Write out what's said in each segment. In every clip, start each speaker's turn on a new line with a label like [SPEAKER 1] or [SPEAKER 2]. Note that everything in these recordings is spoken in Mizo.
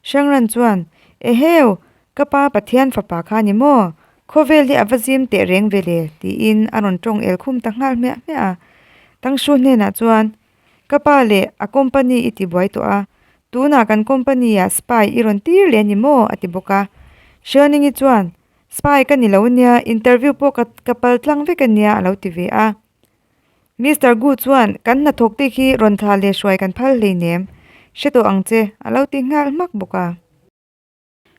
[SPEAKER 1] Hrangran chuan, Eheu! Ka pa Pathian fapa kha ni maw? Khawvel hi a va zim teh reng ve le, tiin a rawn tawng el khum ta nghal hmiah hmiah a. Tangshu hnenah chuan, Ka pa leh a company i ti buai tawh a, tunah kan company ah spy i rawn tir leh a ni maw? a ti bawk a. Hrianingi chuan, Spy ka ni lo ania, interview pawh ka ka pal tlang vek ania a lo ti ve a. Mister Gu chuan, Kan hnathawk te khi rawn thla leh hruai kan phal hleinem, hre tawh ang che, a lo ti nghal hmak bawk a.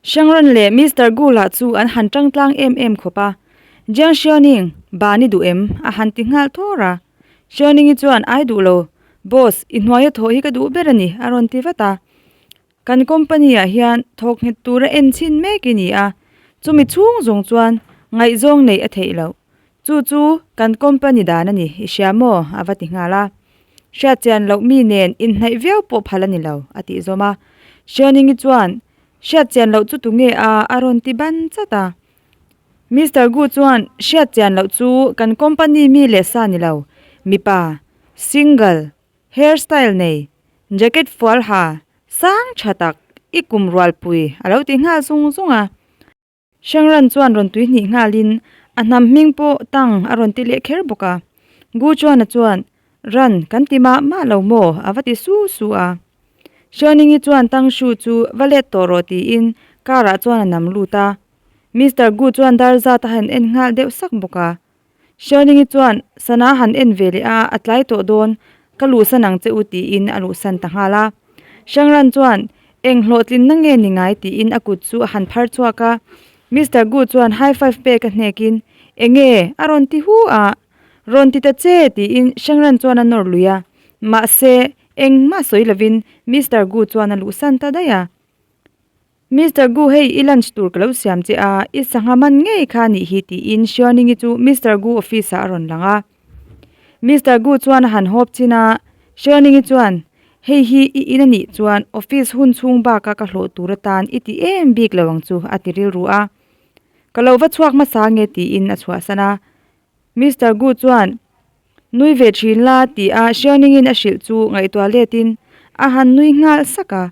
[SPEAKER 1] Xiangran leh Mister Gu lah chu an han tang tlang em em khawp a, Jiang Xiaoning, ba ni duh em? a han ti nghal thawr a. Xiaoning-i chuan, Ai duh lo, boss, i hnuaia thawh hi ka duh ber a ni, a rawn ti vat a. Kan company ah hian thawk nghet tura en chhin mek i ni a, chumi chhung zawng chuan ngaihzawng neih a theih loh. Chu chu kan company dan a ni, i hria maw? a va ti nghal a. Hriat chian loh mi nen inhnaih viau pawh phal a ni lo, a tih zawm a. Hrianingi chuan, Hriat chian loh chu tunge a? a rawn ti ban chat a. Mister Gu chuan, Hriat chian loh chu kan company mi leh sa ni lo, mipa, single, Hair style nei, jacket fual ha, sang tha tak, i kum rualpui a lo ti nghal zung zung a. Hrangran chuan rawn tui hnih nghalin a hnam hming pawh tang a rawn ti leh kher bawk a. Gu chuana chuan, Ran kan ti mah mah lo maw? a va ti su su a. Hrianingi chuan Tang Shu chu va let tawh rawh tiin car ah chuan a nam lut a. Mister Gu chuan dar zat a han en nghal deuh sak bawk a. Hrianingi chuan sana han en ve leh a, a tlai tawh dawn, ka luhsan ang che u tiin a luhsan ta nghal a. Hrangran chuan eng hlawhtlinna nge ni ngai tiin a kut chu a han phar chhuak a. Mister Gu chuan high five pek a hnekin, Enge? a rawn ti hu a. Rawn ti ta che tiin Hrangran chuan a nawr lui a. Mahse, engmah sawi lovin Mister Gu chuan a luhsan ta daih a. Mister Gu hei i lunch tur ka lo siam che a, i sangha man ngei kha anih hi tiin Xiaoning-i chu Mister Gu office ah a rawn lang a. Mister Gu chuan a han hawp chin a, Xiaoning-i chuan, Hei hi i in anih chuan office hun chhung baka ka hlawh tur atan i ti em bik lo ang chu a ti rilru a. Ka lo va chhuak hmasa nge tiin a chhuahsan a. Mister Gu chuan, Nui ve thin la ti a Xiaoning-in a hrilh chu ngaihtuah letin a han nui nghal sak a.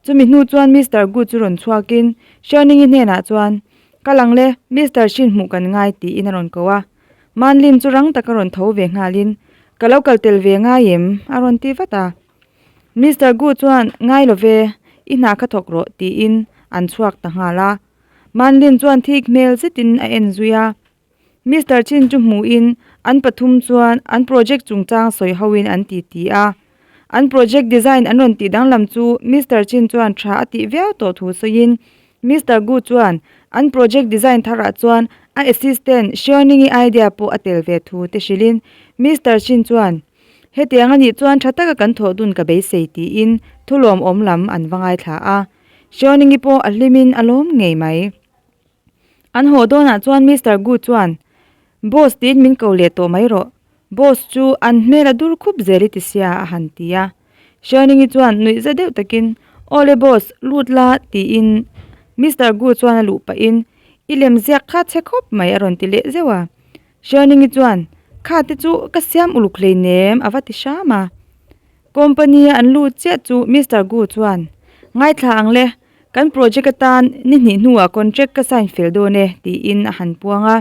[SPEAKER 1] Chumi hnu chuan Mister Gu chu rawn chhuakin Xiaoning-i hnenah chuan, Kal ang le, Mister Shin hmuh kan ngai tiin a rawn ko a. Manlin chu rang taka rawn tho ve nghalin, Ka lo kal tel ve ngai em? a rawn ti vat a. Mister Gu chuan, Ngai lo ve, i hna kha thawk rawh tiin an chhuak ta nghal a. Manlin chuan thik hmel zetin a en zui a. Mister Chin chu hmuhin an pathum chuan an project chungchang sawi hoin an ti ti a. An project design an rawn tih danglam chu Mister Chin chuan tha a tih viau tawh thu sawiin Mister Gu chuan an project design tharah chuan a assistant Xiaoning-i idea pawh a tel ve thu te hrilhin Mister Chin chuan hetiang anih chuan tha taka kan thawh dun ka beisei tiin thulawmawm lam an va ngaithla a. Xiaoning-i pawh a hlimin a lawm ngei mai. An haw dawnah chuan Mister Gu chuan, Boss tiin min ko leh tawh mai rawh. Boss chu an hmel a dur khup zel i ti sia a han ti a. Xiaoning-i chuan nuih za deuh takin, Aw le boss, lut la tiin Mister Gu chuan a luh pahin, I lem ziak kha chhe khawp mai a rawn ti leh zeuh a. Xiaoning-i chuan, Kha te chu ka siam uluk hleinem a va ti hram a. Company-a an lut chiah chu Mister Gu chuan, Ngaithla ang le, Kan project atan ni hnih hnuah contract ka sign fel dawn e, tiin a han puang a.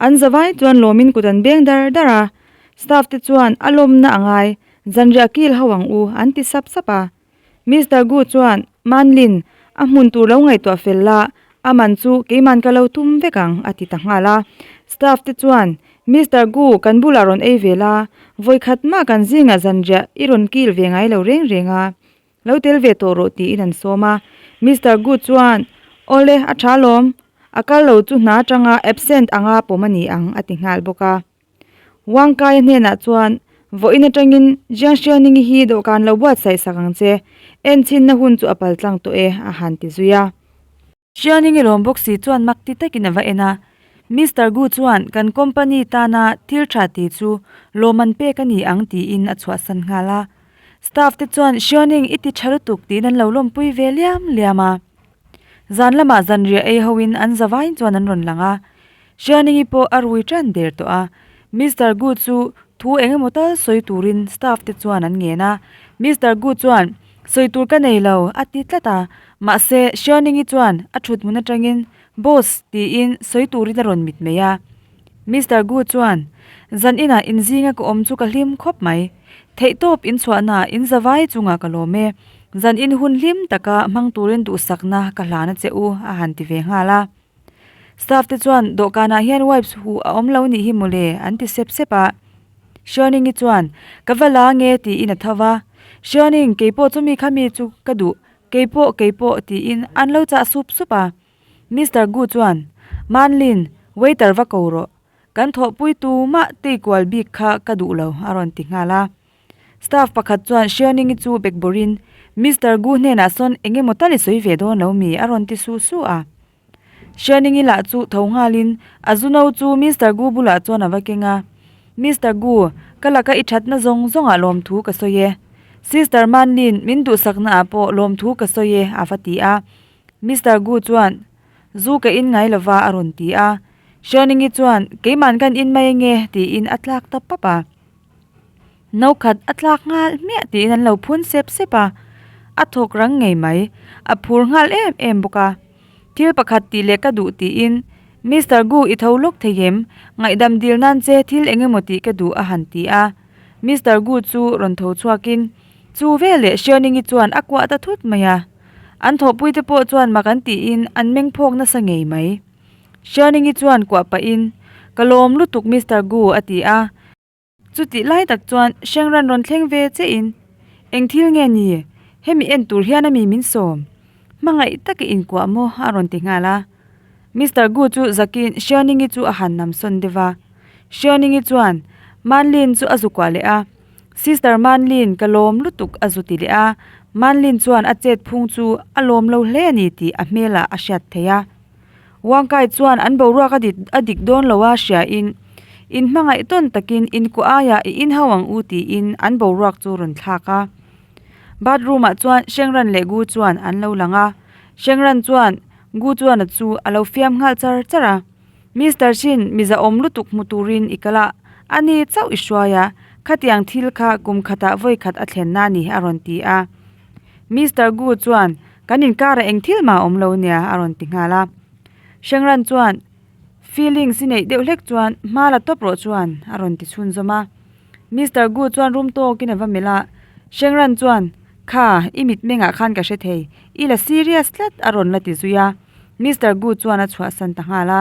[SPEAKER 1] An zavai chuan lawmin kut an beng dar dar a. Staff te chuan a lawmna a ngai, zanriah kil ho ang u, an ti sap sap a. Mister Gu chuan, Manlin, a hmun tur lo ngaihtuah fel la, a man chu keiman ka lo tum vek ang, a ti ta nghal a. Staff te chuan, Mister Gu, kan bulah rawn ei ve la, vawikhat mah kan zingah zanriah i rawn kil ve ngai lo reng reng a. Lo tel ve tawh rawh tiin an sawm a. Mister Gu chuan, Awle, a tha lawm. A kal lo chu hna atanga absent anga pawm a ni ang a ti nghal bawk a. Wang Kai-a hnenah chuan, Vawiin atangin Jiang Xiaoning-i hi dawhkan lo buatsaih sak ang che. Enchhinna hun chu a paltlang tawh e, a han ti zui a. Xiaoning i lawm bawk si chuan mak ti takin a va en a. Mister Gu chuan kan company tana thil tha ti chu lawm an pek a ni ang tiin a chhuahsan nghal a. Staff te chuan Xiaoning i ti tha lutuk tiin an lo lawmpui ve liam liam a. Zan lamah zanriah ei hoin an zavain chuan an rawn lang a. Xiaoning i pawh a rui tan der tawh a. Mister Gu chu thu eng emaw tal sawi turin staff te chuan an ngen a. Mister Gu chuan. Sawi tur ka nei lo, a ti tlat a. Mahse, Xiaoning-i chuan a thut hmun atangin, Boss, tiin sawi turin a rawn mitmei a. Mister Gu chuan, Zan inah inzinga ka awm chu ka hlim khawp mai. Theihtawp inchhuahnaah inzavai chungah ka lawm e. Zan in hun hlim taka hmang turin duhsakna ka hlan a che u, a han ti ve nghal a. Staff te chuan dawhkanah hian wipes huh a awm lo nih hi mawle an ti sep sep a. Xiaoning-i chuan, Ka va la nge tiin a tho va. Xiaoning, keipawh chumi kha mi chu ka duh, keipawh, keipawh tiin an lo chah sup sup a. Mister Gu chuan, Manlin, waiter va ko rawh. Kan thawhpui tumah teikual bik kha ka duh lo a rawn ti nghal a. Staff pakhat chuan Xiaoning-i chu bekbawrin, Mister Gu hnenah sawn eng emaw tal i sawi ve dawn lo mi? a rawn ti su su a. Xiaoning-i lah chu tho nghalin a zu no chu Mister Gu bulah chuan a va keng a, Mister Gu, ka laka i thatna zawng zawngah lawmthu ka sawi e. Sister Manlin min duhsakna ah pawh lawmthu ka sawi e, a va ti a. Mister Gu chuan, Zu ka in ngai lova a rawn ti a. Xiaoning-i chuan, Keiman kan in mai ange, tiin a tlak ta pap a. No khat a tlak nghal hmiah tiin an lo phun sep sep a, a thawk rang ngei mai, a phur nghal em em bawk a. Thil pakhat tih leh ka duh tiin, Mister Gu i tho lawk thei em? Ngaihdam dil nan che thil eng emaw tih ka duh a han ti a. Mister Gu chu rawn tho chhuakin, Chu veleh Xiaoning-i chuan a kuah ta thut mai a. An thawhpuite pawh chuan mak an tiin an meng phawk nasa ngei mai. Xiaoning-i chuan kuah pahin, Ka lawm lutuk Mister Gu a ti a. Chutih lai tak chuan Shengran rawn thleng ve che in, Eng thil nge ni? Hemi en tur hian a mi min sawm. Hmangaih tak i inkuah maw? a rawn ti nghal a. Mister Gu chu zakin Xiaoning-i chu a han nam sawn deuh a. Xiaoning-i chuan Manlin chu a zu kuah leh a. Sister Manlin, ka lawm lutuk a zu ti leh a. Manlin chuan a chet phung chu a lawm lo hle a ni tih a hmelah a hriat theih a. Wangkai chuan an boruak a dik a dik dawn lo a hria in, in hmangaih tawn takin in kuah aiah i in ho ang u tiin an boruak chu rawn thlak a. Bathroom ah chuan Shengran leh Gu chuan an lo lang a, Shengran chuan Gu chuan a chu a lo fiam nghal char char a. Mister Shin, mi zahawm lutuk hmu turin i kal a, a ni chauh i hruai a, khatiang thil kha kum khatah vawi khat a thlenna a ni a rawn ti a. Mister Gu chuan, Kan inkarah eng thil mah a awm lo nia a rawn ti nghal a. Shengran chuan, Feelings i neih deuh hlek chuan hma la tawp rawh chuan a rawn ti chhunzawm a. Mister Gu chuan rum tawkin a va melh a. Shengran chuan, Kha, i mitmengah khan ka hre thei. I la serious tlat a rawn la ti zui a. Mister Gu chuan a chhuahsan ta nghal a.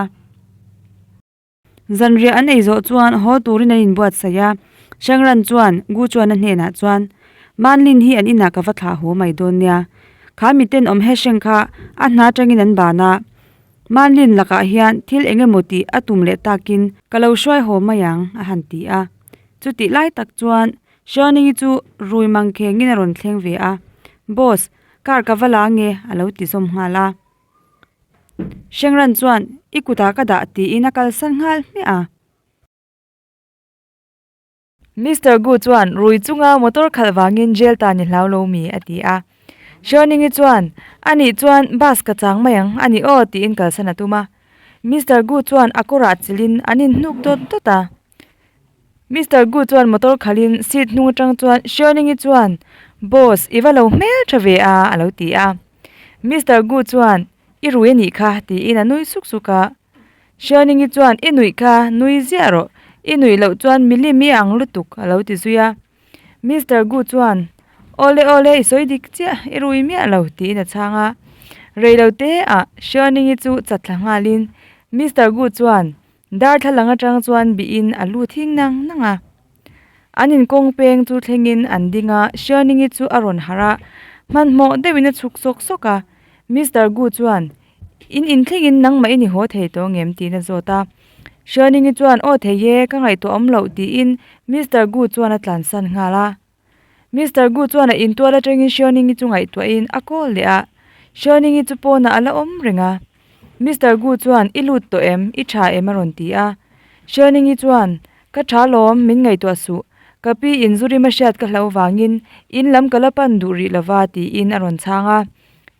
[SPEAKER 1] Zanriah an ei zawh chuan haw turin an inbuatsaih a, Shangran chuan Gu chuan a hnenah chuan, Manlin hi an inah ka va thlah haw mai dawn nia. Kha miten awm hesheng kha a hna atangin an ban a, Manlin lakah hian thil eng emaw tih a tum leh takin ka lo hruai haw mai ang a han ti a. Chutih lai tak chuan Xiaoning-i chu rui mangkhengin a rawn thleng ve a, Boss, car ka va la nge a lo ti zawm nghal a. Shengran chuan i kutah ka dah tiin a kalsan nghal hmiah a. Mister Gu chuan rui chunga motor khalh vangin jail tan i hlau lo mi a ti a. Xiaoning-i chuan a nih chuan bus ka chang mai ang a ni aw tiin kalsan a tum a. Mister Gu chuan a kawrah chilhin an inhnuk dawt dawt a. Mister Gu chuan motor khalhin seat hnung atang chuan Xiaoning-i chuan Boss i va lo hmel tha ve a a lo ti a. Mister Gu chuan I rui a nih kha tiin a nui suk suk a. Xiaoning-i chuan I nuih kha nui ziah rawh, i nuih loh chuan milim i ang lutuk a lo ti zui a. Mister Gu chuan Awle awle i sawi dik chiah i rui miah lo tiin a chhang a. Reilote ah Xiaoning-i chu chatthla nghalin Mister Gu chuan Darthlalang atang chuan bihin a lu thing nang nang a. An inkawng peng chu thlengin an ding a, Xiaoning-i chu a rawn harh a, hmanhmawh deuhin a chhuk sawk sawk a. Mister Gu chuan, In inthlengin nangmah i ni haw thei tawh ngem? tiin a zawt a. Xiaoning-i chuan, Aw thei e, ka ngaihtuah awm loh tiin Mister Gu chuan a tlansan nghal a. Mister Gu chuan a intual atangin Xiaoning-i chu ngaihtuahin a call leh a, Xiaoning-i chu pawnah a la awm reng a. Mister Gu chuan, I lut tawh em? I tha em? a rawn ti a. Xiaoning-i chuan, Ka tha lawm, min ngaihtuah suh. Ka pi in zu rim a hriat ka hlauh vangin in lam ka la pan duh rih lova tiin a rawn chhang a.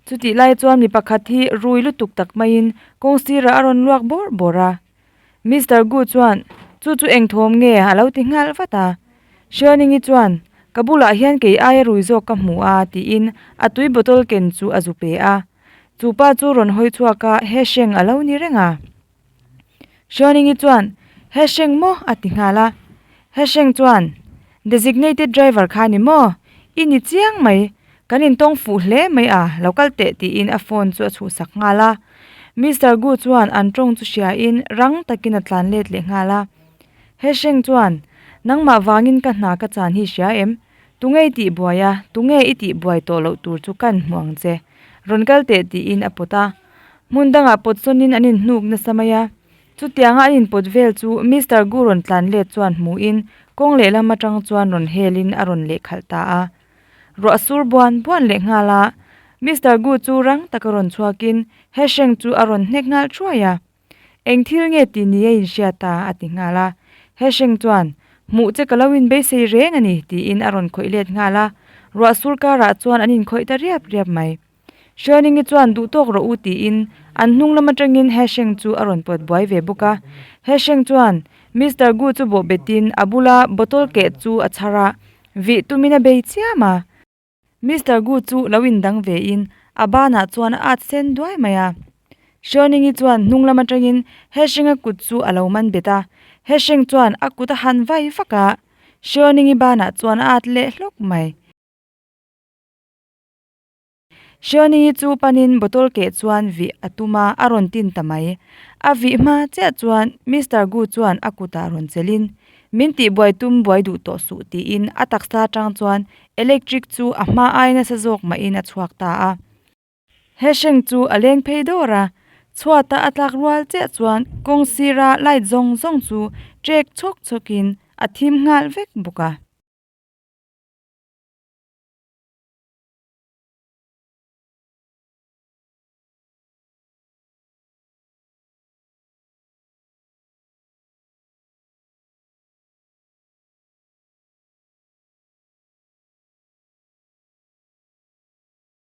[SPEAKER 1] Chutih lai chuan mi pakhat hi rui lutuk tak maiin kawng sirah a rawn luak bawrh bawrh a. Mister Gu chuan, Chu chu eng thawm nge? a lo ti nghal vat a. Xiaoning-i chuan, Ka bulah hian kei aia rui zawk ka hmu a, tiin a tui bottle ken chu a zu pe a. Chu pa chu rawn hawi chhuak a, He Sheng a lo ni reng a. Hruaningi chuan, He Sheng maw? a ti nghal a. He Sheng chuan, Designated driver kha ni maw? I ni chiang mai. Kan intawng fuh hle mai a, lo kal teh tiin a phone chu a chhuhsak nghal a. Mister Gu chuan an tawng chu hriain rang takin a tlan let leh nghal a. He Sheng chuan, Nangmah vangin ka hna ka chan hi hria em? Tunge i tih buai a, tunge i tih buai tawh loh tur chu kan hmu ang che. Rawn kal teh tiin a pawt a. Hmun dangah pawt sawnin an inhnuk nasa mai a. Chutianga an inpawt vel chu Mister Gu rawn tlan let chuan hmuin kawng lehlam atang chuan rawn helin a rawn lehkhalh ta a. Ruah sur buan buan leh nghal a. Mister Gu chu rang taka rawn chhuakin He Sheng chu a rawn hnek nghal thuai a. Eng thil nge tih ni a inhriat a? a ti nghal a. He Sheng chuan, Hmuh che ka lo inbeisei reng a ni, tiin a rawn khawih let nghal a. Ruah sur karah chuan an inkhawih ta riap riap mai. Hruainingi chuan duh tawk rawh u tiin an hnung lam atangin He Sheng chu a rawn pawt buai ve bawk a. He Sheng chuan Mister Gu chu bawh betin a bula bottle keh chu a chhar a, vih tumin a bei chiam a. Mister Gu chu lo indang vein a banah chuan a at sen duai mai a. Hruainingi chuan hnung lam atangin He Sheng-a kut chu a lo man bet a. He Sheng chuan a kut a han vai vak a, Hruainingi banah chuan a at leh hlawk mai. Hriani chu panin bottle keh chuan vih a tum a, a rawn tin ta mai. A vih hma chiah chuan Mister Gu chuan a kutah rawn chelhin, Min tihbuai tum buai duh tawh suh tiin a taksa atang chuan electric chu a hma ai nasa zawk mahin a chhuak ta a. He hreng chu a leng phei dawr a, chhuata a tlak rual chiah chuan kawng sira light zawng zawng chu trek chhawk chhawkin a thim nghal vek bawk a.